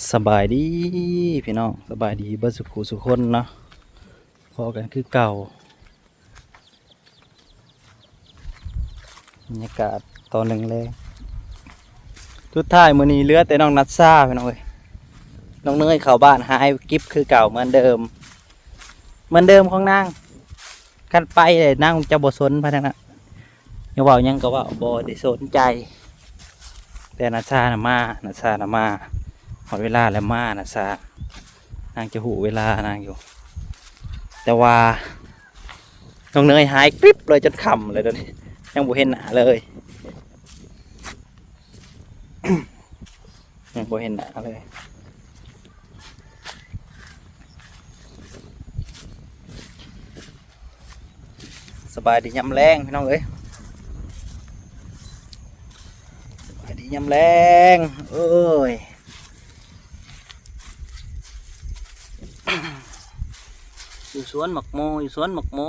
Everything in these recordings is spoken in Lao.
ສະບາຍດີພີ່ນ້ອງ ສະບາຍດີເບິດສູ່ຜູ້ສູ່ຄົນເນາະ ພໍ້ກັນຄືເກົ່າ ບັນຍາກາດຕອນແລງໆ ສຸດທ້າຍມື້ນີ້ເຫຼືອແຕ່ນ້ອງນັດຊາພີ່ນ້ອງເອີຍ ນ້ອງເນີຍເຂົ້າບ້ານຫາອ້າຍກິບຄືເກົ່າ ເໝືອນເດີມ ເໝືອນເດີມຂອງນາງ ຄັນໄປແລ້ວນາງຈະບໍ່ສົນໃຜທັງນັ້ນ ຢາກເວົ້າຫຍັງກໍເວົ້າ ບໍ່ໄດ້ສົນໃຈ ແຕ່ນັດຊານະມາ ນັດຊານະມາ ຮອດເວລາແລ້ວມາ ນັດຊາ ນາງຈະຮູ້ເວລານາງຢູ່ ແຕ່ວ່ານ້ອງເນີຍຫາຍກຣິບເລີຍ ຈົນຄ່ຳເລີຍດຽວນີ້ ຍັງບໍ່ເຫັນໜ້າເລີຍ ຍັງບໍ່ເຫັນໜ້າເລີຍ. ສະບາຍດີຍາມແລງພີ່ນ້ອງເອີຍ ສະບາຍດີຍາມແລງ ໂອ້ຍ ຢູ່ສວນໝາກໂມ ຢູ່ສວນໝາກໂມ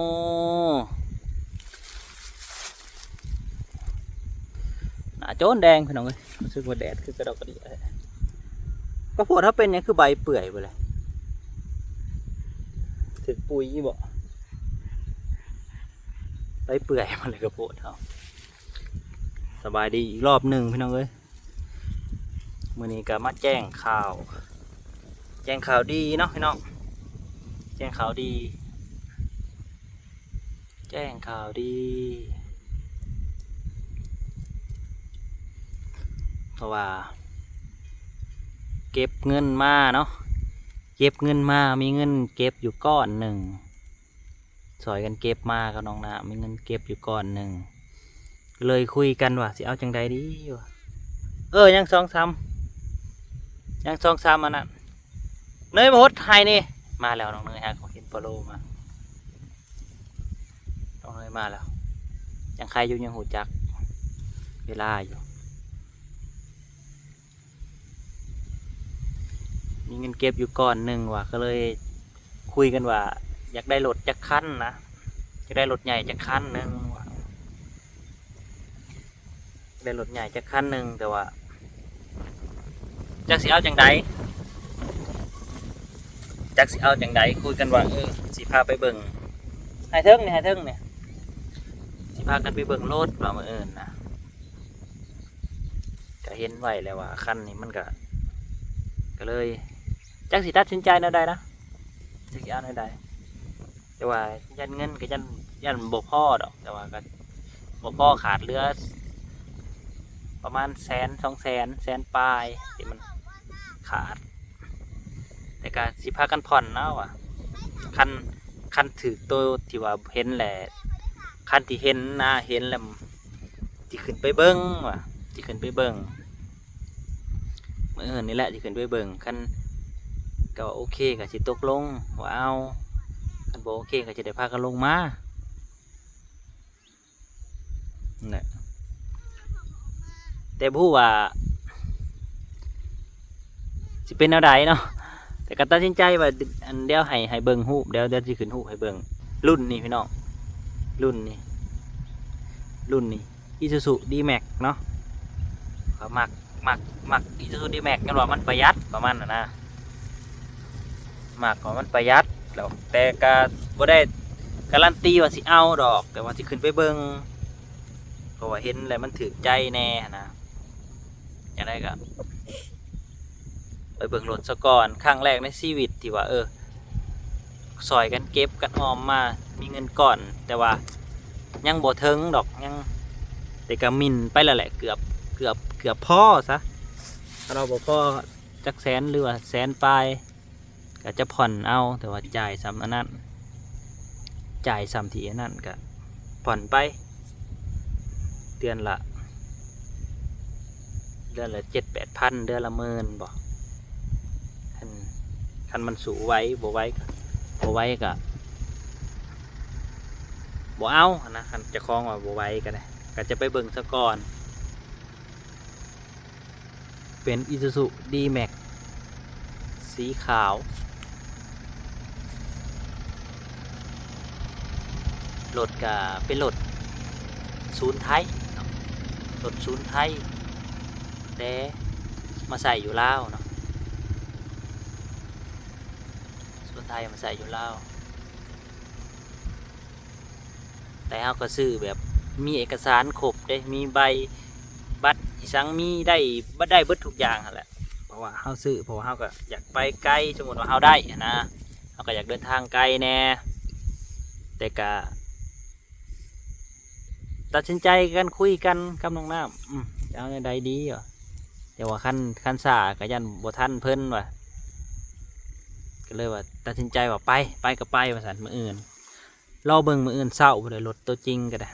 ໜ້າໂຈນແດງພີ່ນ້ອງເອີຍ ຮູ້ສຶກວ່າແດດຄືກະດອກກະເດຍ ກະໂພດເຮົາເປັນຫຍັງຄືໃບເປື່ອຍເບິດເລີຍ ຖືກປຸຍບໍ ໃບເປື່ອຍໝົດເລີຍກະໂພດເຮົາ. ສະບາຍດີອີກລອບໜຶ່ງພີ່ນ້ອງເອີຍ ມື້ນີ້ກະມາແຈ້ງຂ່າວ ແຈ້ງຂ່າວດີເນາະພີ່ນ້ອງ ແຈ້ງຂ່າວດີ ແຈ້ງຂ່າວດີ ເພາະວ່າເກັບເງິນມາເນາະ ເກັບເງິນມາ ມີເງິນເກັບຢູ່ກ້ອນໜຶ່ງ ຊ່ອຍກັນເກັບມາກັບນ້ອງນາ ມີເງິນເກັບຢູ່ກ້ອນໜຶ່ງ ເລີຍຄຸຍກັນວ່າຊິເອົາຈັ່ງໃດດີ ເອີ ຍັງສອງສາມ ຍັງສອງສາມອັນນັ້ນ ເນີຍມາຫົດໄຮ່ນີ້ ມາແລ້ວ ນ້ອງເນີຍຫາກໍເຫັນຟອໂລມາ ນ້ອງເນີຍມາແລ້ວ ຍັງໄຄຢູ່ ຍັງຮູ້ຈັກເວລາຢູ່. ມີເງິນເກັບຢູ່ກ້ອນໜຶ່ງວ່າ ກໍເລີຍຄຸຍກັນວ່າ ຢາກໄດ້ລົດຈັກຄັນນະ ຢາກໄດ້ລົດໃຫຍ່ຈັກຄັນໜຶ່ງວ່າ ຢາກໄດ້ລົດໃຫຍ່ຈັກຄັນໜຶ່ງ ແຕ່ວ່າ ຈັກຊິເອົາຈັ່ງໃດ ຈັກຊິເອົາຈັ່ງໃດ ຄຸຍກັນວ່າ ເອີ ຊິພາໄປເບິ່ງ ໃຫ້ເທິງນີ້ ໃຫ້ເທິງນີ້ ຊິພາກັນໄປເບິ່ງລົດວ່າມື້ອື່ນນະ. ກະເຫັນໄວ້ແລ້ວວ່າຄັນນີ້ມັນກະ ກະເລີຍຈັກຊິຕັດສິນໃຈແນວໃດນະ ຈັກຊິເອົາແນວໃດ ແຕ່ວ່າຢ້ານເງິນກະຢ້ານ ຢ້ານບໍ່ພໍດອກ ແຕ່ວ່າກະບໍ່ພໍ ຂາດເຫຼືອປະມານແສນ ສອງແສນ ແສນປາຍ ທີ່ມັນຂາດ ແຕ່ກະຊິພາກັນຜ່ອນເອົາວ່າ ຄັນ ຄັນຖືກໂຕທີ່ວ່າເຫັນແຫຼະ ຄັນທີ່ເຫັນນະ ເຫັນແລ້ວ ຊິຂຶ້ນໄປເບິ່ງວ່າ ຊິຂຶ້ນໄປເບິ່ງ ມື້ອື່ນນີ້ແຫຼະຊິຂຶ້ນໄປເບິ່ງ ຄັນກະໂອເຄກະຊິຕົກລົງວ່າເອົາ ຄັນບໍ່ໂອເຄກະຊິໄດ້ພາກັນລົງມາ ນັ້ນແຫຼະ ແຕ່ບໍ່ຮູ້ວ່າ ຊິເປັນແນວໃດເນາະ ແຕ່ກໍຕັດສິນໃຈວ່າ ອັນ ດຽວໃຫ້ ໃຫ້ເບິ່ງຮູບ ດຽວ ດຽວຊິຂຶ້ນຮູບໃຫ້ເບິ່ງ ລຸ້ນນີ້ພີ່ນ້ອງ ລຸ້ນນີ້ ລຸ້ນນີ້ ອີຊູຊູ ດີແມັກເນາະ ຂ້ອຍມັກ ມັກ ມັກ ອີຊູຊູ ດີແມັກ ຍ້ອນວ່າມັນປະຢັດ ປະມານນັ້ນນະ ມັກວ່າມັນປະຢັດ ແລ້ວ ແຕ່ກໍບໍ່ໄດ້ກາຣັນຕີວ່າຊິເອົາດອກ ແຕ່ວ່າຊິຂຶ້ນໄປເບິ່ງ ເພາະວ່າເຫັນແລ້ວມັນຖືກໃຈແດ່ຫັ້ນນະ ຈັ່ງໃດກໍໄປເບິ່ງລົດຊະກ່ອນ ຄັ້ງແລກໃນຊີວິດທີ່ວ່າ ເອີ ຊ່ອຍກັນເກັບກັນອອມມາ ມີເງິນກ້ອນ ແຕ່ວ່າຍັງບໍ່ເຖິງດອກ ຍັງ ແຕ່ກໍໝິ່ນໄປແລ້ວແຫຼະ ເກືອບ ເກືອບ ເກືອບພໍຊະ ຖ້າເຮົາບໍ່ພໍຈັກແສນ ຫຼືວ່າແສນປາຍ ກໍຈະຜ່ອນເອົາ ແຕ່ວ່າຈ່າຍສ່ຳອັນນັ້ນ ຈ່າຍສ່ຳທີ່ອັນນັ້ນ ກໍຜ່ອນໄປ ເດືອນລະ ເດືອນລະເຈັດແປດພັນ ເດືອນລະໝື່ນບໍ ຄັນ ຄັນມັນສູ້ໄຫວ ບໍ່ໄຫວກໍ ບໍ່ໄຫວກໍບໍ່ເອົາຫັ້ນນະ ຄັນເຈົ້າຂອງວ່າບໍ່ໄຫວກໍໄດ້ ກໍຈະໄປເບິ່ງຊະກ່ອນ. ເປັນອີຊູຊູ ດີແມັກ ສີຂາວ ລົດກະເປັນລົດສູນໄທເນາະ ລົດສູນໄທ ແຕ່ມາໃຊ້ຢູ່ລາວເນາະ ລົດໄຖມາໃຊ້ຢູ່ລາວ ແຕ່ເຮົາກໍຊື້ແບບມີເອກະສານຄົບເດ້ ມີໃບບັດອີ່ສັງ ມີໄດ້ ໄດ້ເບິດທຸກຢ່າງຫັ້ນແຫຼະ ເພາະວ່າເຮົາຊື້ ເພາະວ່າເຮົາກໍຢາກໄປໄກ ສົມມຸດວ່າເຮົາໄດ້ຫັ້ນນະ ເຮົາກໍຢາກເດີນທາງໄກແດ່ ແຕ່ກະ ຕັດສິນໃຈກັນ ຄຸຍກັນກັບນ້ອງນ້ຳ ອືມ ຈະເອົາແນວໃດດີວະ ແຕ່ວ່າຄັນ ຄັນຊ້າກໍຢ້ານບໍ່ທັນເພິ່ນວ່າ ກໍເລີຍວ່າຕັດສິນໃຈວ່າໄປ ໄປກໍໄປວ່າຊັ້ນ ມື້ອື່ນ ລໍເບິ່ງມື້ອື່ນເຊົ້າພຸ້ນແຫຼະ ລົດຕົວຈິງກໍໄດ້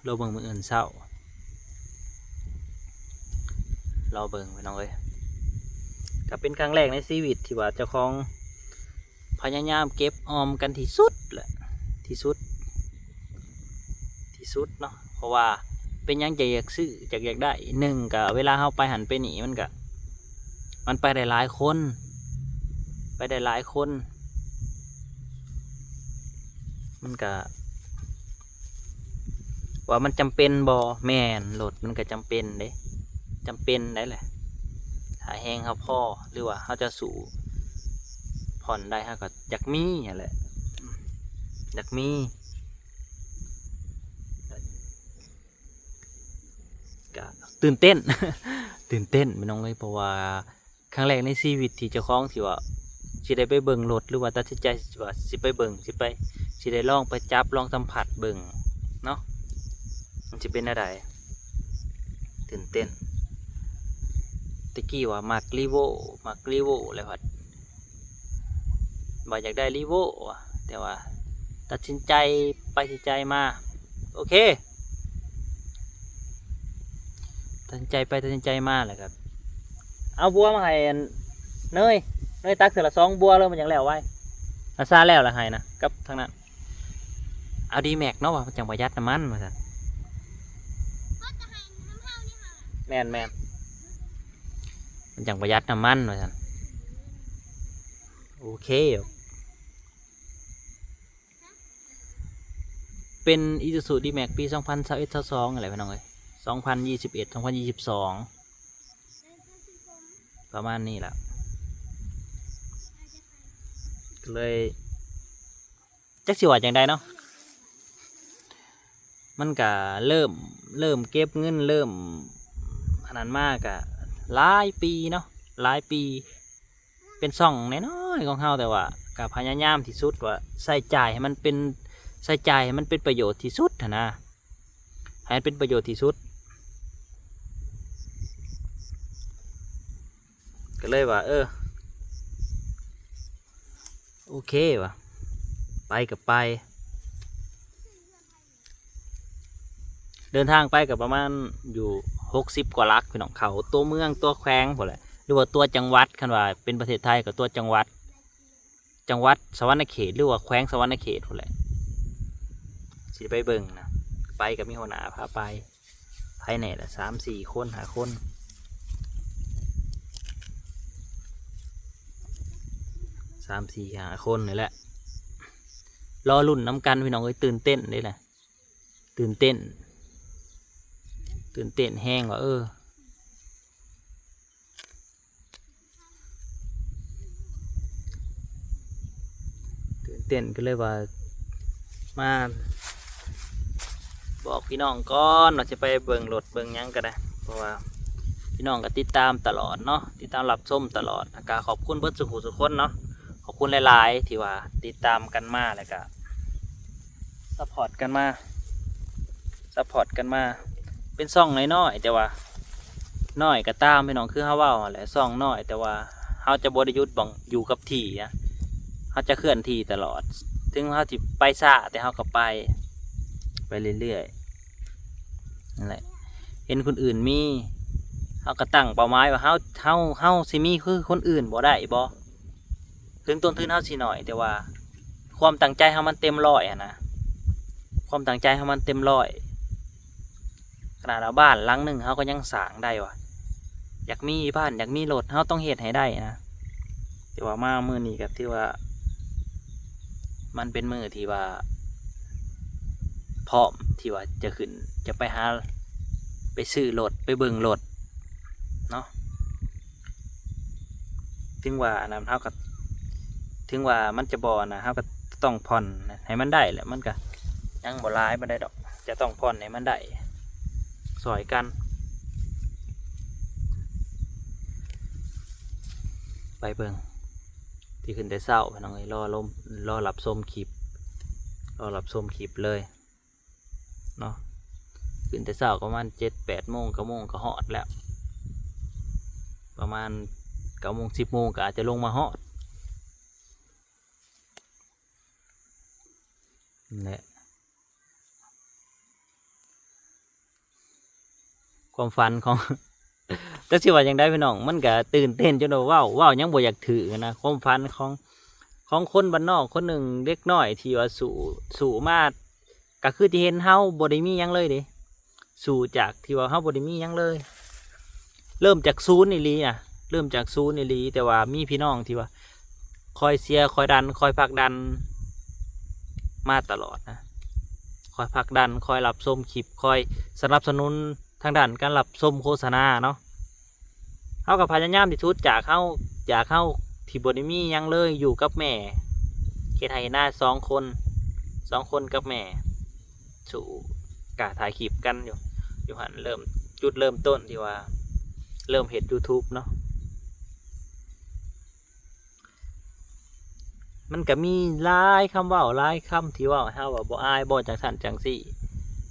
ລໍເບິ່ງມື້ອື່ນເຊົ້າ ລໍເບິ່ງພີ່ນ້ອງເອີຍ ກໍເປັນຄັ້ງແລກໃນຊີວິດທີ່ວ່າເຈົ້າຂອງ ພະຍາຍາມເກັບອອມກັນທີ່ສຸດແຫຼະ ທີ່ສຸດ ທີ່ສຸດເນາະ ເພາະວ່າເປັນຫຍັງຈັ່ງຢາກຊື້ ຈັ່ງຢາກໄດ້ ໜຶ່ງກະເວລາເຮົາໄປຫັ້ນໄປນີ້ ມັນກະ ມັນໄປໄດ້ຫຼາຍຄົນ ໄປໄດ້ຫຼາຍຄົນ ມັນກະ ວ່າມັນຈຳເປັນບໍ່? ແມ່ນ ລົດມັນກໍຈຳເປັນເດ້ ຈຳເປັນໄດ໋ແຫຼະ ຖ້າແຮງເຮົາພໍ ຫຼືວ່າເຮົາຈະສູ້ຜ່ອນໄດ້ ເຮົາກໍຢາກມີຫັ້ນແຫຼະ ຢາກມີ ກໍຕື່ນເຕັ້ນ ຕື່ນເຕັ້ນພີ່ນ້ອງເອີຍ ເພາະວ່າ ຄັ້ງແລກໃນຊີວິດທີ່ເຈົ້າຂອງທີ່ວ່າຊິໄດ້ໄປເບິ່ງລົດ ຫຼືວ່າຕັດສິນໃຈວ່າຊິໄປເບິ່ງ ຊິໄປ ຊິໄດ້ລອງໄປຈັບ ລອງສຳຜັດເບິ່ງເນາະ ມັນຊິເປັນແນວໃດ ຕື່ນເຕັ້ນ ແຕ່ກີ້ວ່າມັກ Revo ມັກ Revo ແລ້ວພັດ ວ່າຢາກໄດ້ Revo ວ່າ ແຕ່ວ່າຕັດສິນໃຈໄປຕັດສິນໃຈມາ ໂອເຄ ຕັດສິນໃຈໄປຕັດສິນໃຈມາ ແລ້ວກໍເອົາບົວມາໃຫ້ອັນເນີຍ ເນີຍຕັກເທື່ອລະສອງບົວເລີຍ ມັນຈັ່ງແລ້ວໄວ ອາຊາແລ້ວລະໃຫ້ນະ ກັບທາງນັ້ນ ເອົາ D-Max ເນາະ ວ່າມັນຈັ່ງປະຢັດນ້ຳມັນວ່າຊັ້ນ ແມ່ນໆ ມັນຈັ່ງປະຢັດນ້ຳມັນວ່າຊັ້ນ ໂອເຄ ເປັນ Isuzu D-Max ປີສອງພັນຊາວເອັດ ຊາວສອງ ນີ້ແຫຼະພີ່ນ້ອງເອີຍ ສອງພັນຊາວເອັດ ສອງພັນຊາວສອງ ປະມານນີ້ລະ ກໍເລີຍ ຈັກຊິວ່າຈັ່ງໃດເນາະ ມັນກະເລີ່ມ ເລີ່ມເກັບເງິນ ເລີ່ມອັນນັ້ນມາກະຫຼາຍປີເນາະ ຫຼາຍປີ ເປັນຊ່ອງນ້ອຍໆຂອງເຮົາ ແຕ່ວ່າກະພະຍາຍາມທີ່ສຸດວ່າໃຊ້ຈ່າຍໃຫ້ມັນເປັນ ໃຊ້ຈ່າຍໃຫ້ມັນເປັນປະໂຫຍດທີ່ສຸດຫັ້ນນະ ໃຫ້ມັນເປັນປະໂຫຍດທີ່ສຸດ ກໍເລີຍວ່າ ເອີ ໂອເຄວ່າ ໄປກໍໄປ ເດີນທາງໄປກໍປະມານຢູ່ຫົກສິບກວ່າຫຼັກ ພີ່ນ້ອງ ເຂົ້າຕົວເມືອງ ຕົວແຂວງພຸ້ນແຫຼະ ຫຼືວ່າຕົວຈັງຫວັດ ຄັນວ່າເປັນປະເທດໄທກໍຕົວຈັງຫວັດ ຈັງຫວັດສະຫວັນນະເຂດ ຫຼືວ່າແຂວງສະຫວັນນະເຂດພຸ້ນແຫຼະ ຊິໄປເບິ່ງນະ ໄປກໍມີຫົວໜ້າພາໄປ ໃຜແດ່ລະ ສາມສີ່ຄົນ ຫ້າຄົນ ສາມສີ່ຫ້າຄົນນີ້ແຫຼະ ລໍລຸ້ນນຳກັນ ພີ່ນ້ອງເອີຍ ຕື່ນເຕັ້ນເດ້ລະ ຕື່ນເຕັ້ນ ຕື່ນເຕັ້ນແຮງວ່າ ເອີ ຕື່ນເຕັ້ນກໍເລີຍວ່າ ມາບອກພີ່ນ້ອງກ່ອນວ່າຊິໄປເບິ່ງລົດເບິ່ງຫຍັງກໍໄດ້ ເພາະວ່າພີ່ນ້ອງກໍຕິດຕາມຕະຫຼອດເນາະ ຕິດຕາມຮັບຊົມຕະຫຼອດ ແລ້ວກໍຂອບຄຸນເບິດສູ່ຜູ້ສູ່ຄົນເນາະ ຂອບຄຸນຫຼາຍໆ ທີ່ວ່າຕິດຕາມກັນມາ ແລ້ວກໍ ຊັບພອດກັນມາ ຊັບພອດກັນມາ ເປັນຊ່ອງນ້ອຍໆ ແຕ່ວ່າ ນ້ອຍກໍຕາມ ພີ່ນ້ອງ ຄືເຮົາເວົ້າຫັ້ນແຫຼະ ຊ່ອງນ້ອຍ ແຕ່ວ່າເຮົາຈະບໍ່ໄດ້ຢຸດໝ່ອງ ຢູ່ກັບທີ່ນະ ເຮົາຈະເຄື່ອນທີ່ຕະຫຼອດ ເຖິງເຮົາຊິໄປຊ້າ ແຕ່ເຮົາກໍໄປ ໄປເລື້ອຍໆ ນັ້ນແຫຼະ ເຫັນຄົນອື່ນມີ ເຮົາກໍຕັ້ງເປົ້າໝາຍວ່າ ເຮົາ ເຮົາ ເຮົາຊິມີຄືຄົນອື່ນບໍ່ໄດ້ບໍ່? ເຖິງຕົ້ນທຶນເຮົາຊິໜ້ອຍ ແຕ່ວ່າຄວາມຕັ້ງໃຈເຮົາມັນເຕັມຮ້ອຍຫັ້ນນະ ຄວາມຕັ້ງໃຈເຮົາມັນເຕັມຮ້ອຍ ຂະໜາດວ່າບ້ານຫຼັງໜຶ່ງເຮົາກໍຍັງສ້າງໄດ້ວ່າ ຢາກມີບ້ານ ຢາກມີລົດ ເຮົາຕ້ອງເຮັດໃຫ້ໄດ້ນະ ແຕ່ວ່າມາມື້ນີ້ກໍຖືວ່າ ມັນເປັນມື້ທີ່ວ່າ ພ້ອມທີ່ວ່າຈະຂຶ້ນ ຈະໄປຫາ ໄປຊື້ລົດ ໄປເບິ່ງລົດເນາະ ເຖິງວ່າອັນນັ້ນເຮົາກໍ ເຖິງວ່າມັນຈະບໍ່ນະ ເຮົາກໍຕ້ອງຜ່ອນໃຫ້ມັນໄດ້ແຫຼະ ມັນກໍຍັງບໍ່ຫຼາຍປານໃດດອກ ຈະຕ້ອງຜ່ອນໃຫ້ມັນໄດ້ ຊ່ອຍກັນ ໄປເບິ່ງ ທີ່ຂຶ້ນແຕ່ເຊົ້າ ພີ່ນ້ອງເອີຍ ລໍລົມ ລໍຮັບຊົມຄລິບ ລໍຮັບຊົມຄລິບເລີຍເນາະ ຂຶ້ນແຕ່ເຊົ້າປະມານເຈັດແປດໂມງ ເກົ້າໂມງກໍຮອດແລ້ວ ປະມານເກົ້າໂມງ ສິບໂມງກໍອາດຈະລົງມາຮອດນັ້ນແຫຼະ. ຄວາມຝັນຂອງ ຈັກຊິວ່າຈັ່ງໃດພີ່ນ້ອງ ມັນກະຕື່ນເຕັ້ນຈົນວ່າເວົ້າ ເວົ້າຫຍັງບໍ່ຢາກຖືກນະ ຄວາມຝັນຂອງ ຂອງຄົນບ້ານນອກຄົນໜຶ່ງ ເດັກນ້ອຍທີ່ວ່າສູ້ ສູ້ມາ ກະຄືທີ່ເຫັນ ເຮົາບໍ່ໄດ້ມີຫຍັງເລີຍເດ້ ສູ້ຈາກທີ່ວ່າເຮົາບໍ່ໄດ້ມີຫຍັງເລີຍ ເລີ່ມຈາກສູນອີ່ຫຼີນະ ເລີ່ມຈາກສູນອີ່ຫຼີ ແຕ່ວ່າມີພີ່ນ້ອງທີ່ວ່າຄອຍເຊຍ ຄອຍດັນ ຄອຍຜັກດັນມາຕະຫຼອດນະ ຄອຍຜັກດັນ ຄອຍຮັບຊົມຄລິບ ຄອຍສະໜັບສະໜູນທາງດ້ານການຮັບຊົມໂຄສະນາເນາະ ເຮົາກໍພະຍາຍາມທີ່ສຸດ ຈາກເຮົາ ຈາກເຮົາທີ່ບໍ່ໄດ້ມີຫຍັງເລີຍ ຢູ່ກັບແມ່ ເຮັດໄຮ່ເຮັດນາສອງຄົນ ສອງຄົນກັບແມ່ ສູ້ກ້າຖ່າຍຄລິບກັນຢູ່ ຢູ່ຫັ້ນເລີ່ມ ຈຸດເລີ່ມຕົ້ນທີ່ວ່າເລີ່ມເຮັດ YouTube ເນາະ ມັນກະມີຫຼາຍຄຳເວົ້າ ຫຼາຍຄຳທີ່ເວົ້າໃຫ້ເຮົາວ່າບໍ່ອາຍບໍ່ ຈັ່ງຊັ້ນຈັ່ງຊີ້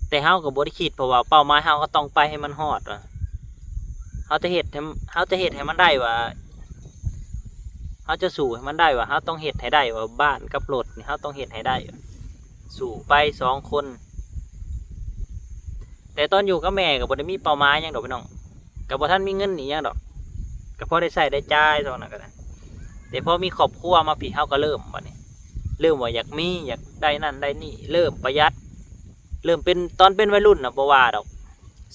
ແຕ່ເຮົາກໍບໍ່ໄດ້ຄິດ ເພາະວ່າເປົ້າໝາຍເຮົາກໍຕ້ອງໄປໃຫ້ມັນຮອດວ່າ ເຮົາຈະເຮັດໃຫ້ ເຮົາຈະເຮັດໃຫ້ມັນໄດ້ວ່າ ເຮົາຈະສູ້ໃຫ້ມັນໄດ້ວ່າ ເຮົາຕ້ອງເຮັດໃຫ້ໄດ້ວ່າ ບ້ານກັບລົດນີ້ ເຮົາຕ້ອງເຮັດໃຫ້ໄດ້ ສູ້ໄປສອງຄົນ ແຕ່ຕອນຢູ່ກັບແມ່ກໍບໍ່ໄດ້ມີເປົ້າໝາຍຫຍັງດອກພີ່ນ້ອງ ກໍບໍ່ທັນມີເງິນອີ່ຫຍັງດອກ ກໍພໍໄດ້ໃຊ້ໄດ້ຈ່າຍເທົ່ານັ້ນກໍໄດ້ ແຕ່ພໍມີຄອບຄົວມາພີ້ ເຮົາກໍເລີ່ມບັດນີ້ ເລີ່ມວ່າຢາກມີ ຢາກໄດ້ນັ້ນໄດ້ນີ້ ເລີ່ມປະຢັດ ເລີ່ມເປັນ ຕອນເປັນໄວລຸ້ນນະບໍ່ວ່າດອກ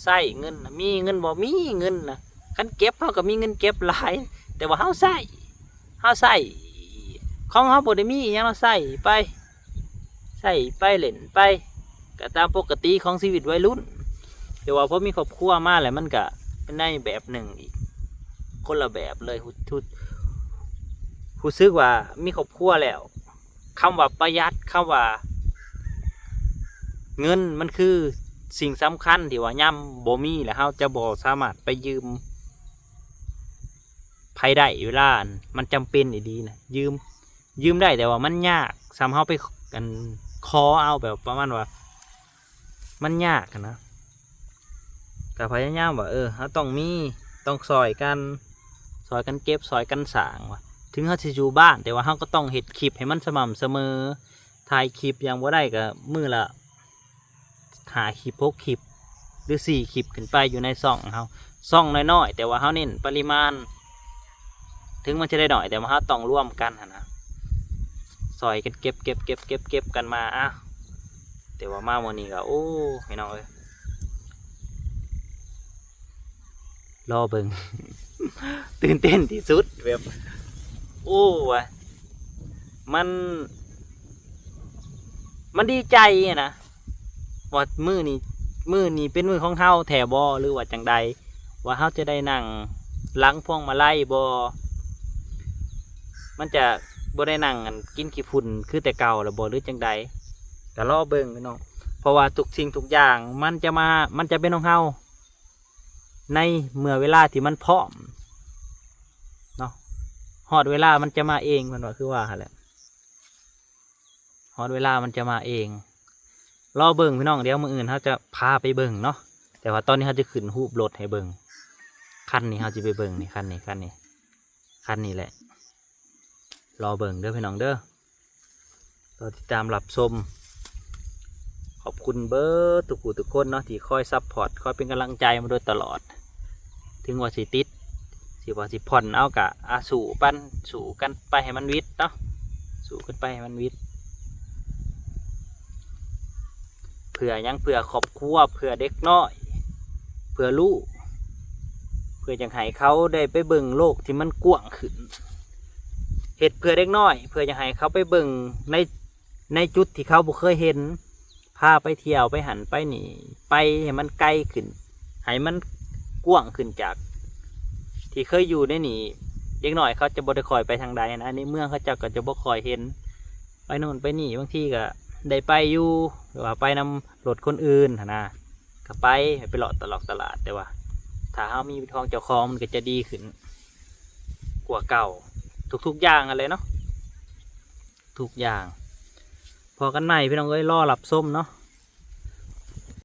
ໃຊ້ເງິນນະ ມີເງິນບໍ່ ມີເງິນນະ ຄັນເກັບເຮົາກໍມີເງິນເກັບຫຼາຍ ແຕ່ວ່າເຮົາໃຊ້ ເຮົາໃຊ້ ຂອງເຮົາບໍ່ໄດ້ມີອີ່ຫຍັງ ເຮົາໃຊ້ໄປ ໃຊ້ໄປ ເລ່ນໄປ ກໍຕາມປົກກະຕິຂອງຊີວິດໄວລຸ້ນ ແຕ່ວ່າພໍມີຄອບຄົວມາແລ້ວ ມັນກະເປັນໃນແບບໜຶ່ງອີກ ຄົນລະແບບເລີຍ ຮູ້ ຮູ້ ຮູ້ສຶກວ່າມີຄອບຄົວແລ້ວ ຄຳວ່າປະຢັດ ຄຳວ່າເງິນ ມັນຄືສິ່ງສຳຄັນທີ່ວ່າຍາມບໍ່ມີແລ້ວ ເຮົາຈະບໍ່ສາມາດໄປຢືມໃຜໄດ້ ເວລາອັນມັນຈຳເປັນອີ່ຫຼີນະ ຢືມ ຢືມໄດ້ ແຕ່ວ່າມັນຍາກ ສ່ຳເຮົາໄປ ອັນ ຂໍເອົາ ແບບປະມານວ່າ ມັນຍາກຫັ້ນນະ ກໍພະຍາຍາມວ່າ ເອີ ເຮົາຕ້ອງມີ ຕ້ອງຊ່ອຍກັນ ຊ່ອຍກັນເກັບ ຊ່ອຍກັນສ້າງວ່າ ເຖິງເຮົາຊິຢູ່ບ້ານ ແຕ່ວ່າເຮົາກໍຕ້ອງເຮັດຄລິບໃຫ້ມັນສະໝ່ຳສະເໝີ ຖ່າຍຄລິບຢ່າງບໍ່ໄດ້ກໍມື້ລະຫ້າຄລິບ ຫົກຄລິບ ຫຼື ສີ່ຄລິບຂຶ້ນໄປ ຢູ່ໃນຊ່ອງເຮົາ ຊ່ອງນ້ອຍໆ ແຕ່ວ່າເຮົາເນັ້ນປະລິມານ ເຖິງມັນຈະໄດ້ໜ້ອຍ ແຕ່ວ່າເຮົາຕ້ອງລວມກັນຫັ້ນນະ ຊ່ອຍກັນເກັບ ເກັບ ເກັບ ເກັບ ເກັບກັນມາ ອາ ແຕ່ວ່າມາມື້ນີ້ກໍ ໂອ້ ພີ່ນ້ອງເອີຍ ລໍເບິ່ງ ຕື່ນເຕັ້ນທີ່ສຸດ ແບບ ໂອ້ ວ່າ ມັນ ມັນດີໃຈນະ ວ່າມື້ນີ້ ມື້ນີ້ເປັນມື້ຂອງເຮົາແທ້ບໍ່ ຫຼືວ່າຈັ່ງໃດ ວ່າເຮົາຈະໄດ້ນັ່ງຫຼັງພວງມາໄລບໍ່ ມັນຈະບໍ່ໄດ້ນັ່ງ ອັນ ກິນຂີ້ຝຸ່ນຄືແຕ່ເກົ່າແລ້ວບໍ່ ຫຼືຈັ່ງໃດ ກໍລໍເບິ່ງພີ່ນ້ອງ ເພາະວ່າທຸກສິ່ງທຸກຢ່າງມັນຈະມາ ມັນຈະເປັນຂອງເຮົາ ໃນເມື່ອເວລາທີ່ມັນພ້ອມເນາະ ຮອດເວລາມັນຈະມາເອງ ເພິ່ນວ່າ ຄືວ່າຫັ້ນແຫຼະ ຮອດເວລາມັນຈະມາເອງ ລໍເບິ່ງພີ່ນ້ອງ ດຽວມື້ອື່ນເຮົາຈະພາໄປເບິ່ງເນາະ ແຕ່ວ່າຕອນນີ້ເຮົາຈະຂຶ້ນຮູບລົດໃຫ້ເບິ່ງ ຄັນນີ້ເຮົາຊິໄປເບິ່ງນີ້ ຄັນນີ້ ຄັນນີ້ ຄັນນີ້ແຫຼະ ລໍເບິ່ງເດີພີ່ນ້ອງເດີ ລໍຕິດຕາມຮັບຊົມ ຂອບຄຸນເບີດທຸກຜູ້ທຸກຄົນເນາະ ທີ່ຄອຍຊັບພອດ ຄອຍເປັນກຳລັງໃຈມາໂດຍຕະຫຼອດ ເຖິງວ່າຊິຕິດ ຊິວ່າຊິຜ່ອນເອົາກະ ອາ ສູ້ປັນ ສູ້ກັນໄປໃຫ້ມັນຫວິດເນາະ ສູ້ກັນໄປໃຫ້ມັນຫວິດ ເພື່ອຫຍັງ? ເພື່ອຄອບຄົວ ເພື່ອເດັກນ້ອຍ ເພື່ອລູກ ເພື່ອຢາກໃຫ້ເຂົາໄດ້ໄປເບິ່ງໂລກທີ່ມັນກວ້າງຂຶ້ນ ເຮັດເພື່ອເດັກນ້ອຍ ເພື່ອຢາກໃຫ້ເຂົາໄປເບິ່ງໃນ ໃນຈຸດທີ່ເຂົາບໍ່ເຄີຍເຫັນ ພາໄປທ່ຽວ ໄປຫັ້ນໄປນີ້ ໄປໃຫ້ມັນໄກຂຶ້ນ ໃຫ້ມັນກວ້າງຂຶ້ນຈາກທີ່ເຄີຍຢູ່ໃນນີ້ ເດັກນ້ອຍເຂົາຈະບໍ່ໄດ້ຄ່ອຍໄປທາງໃດນະ ໃນເມືອງເຂົາເຈົ້າກໍຈະບໍ່ຄ່ອຍເຫັນ ໄປໂນ່ນໄປນີ້ ບາງທີກໍໄດ້ໄປຢູ່ ຫຼືວ່າໄປນຳລົດຄົນອື່ນຫັ້ນນະ ກໍໄປ ໄປເລາະຕະຫຼອກຕະຫຼາດ. ແຕ່ວ່າຖ້າເຮົາມີເປັນຂອງເຈົ້າຂອງ ມັນກໍຈະດີຂຶ້ນກວ່າເກົ່າ ທຸກໆຢ່າງຫັ້ນແຫຼະເນາະ ທຸກຢ່າງ. ພໍ້ກັນໃໝ່ພີ່ນ້ອງເອີຍ ລໍຮັບຊົມເນາະ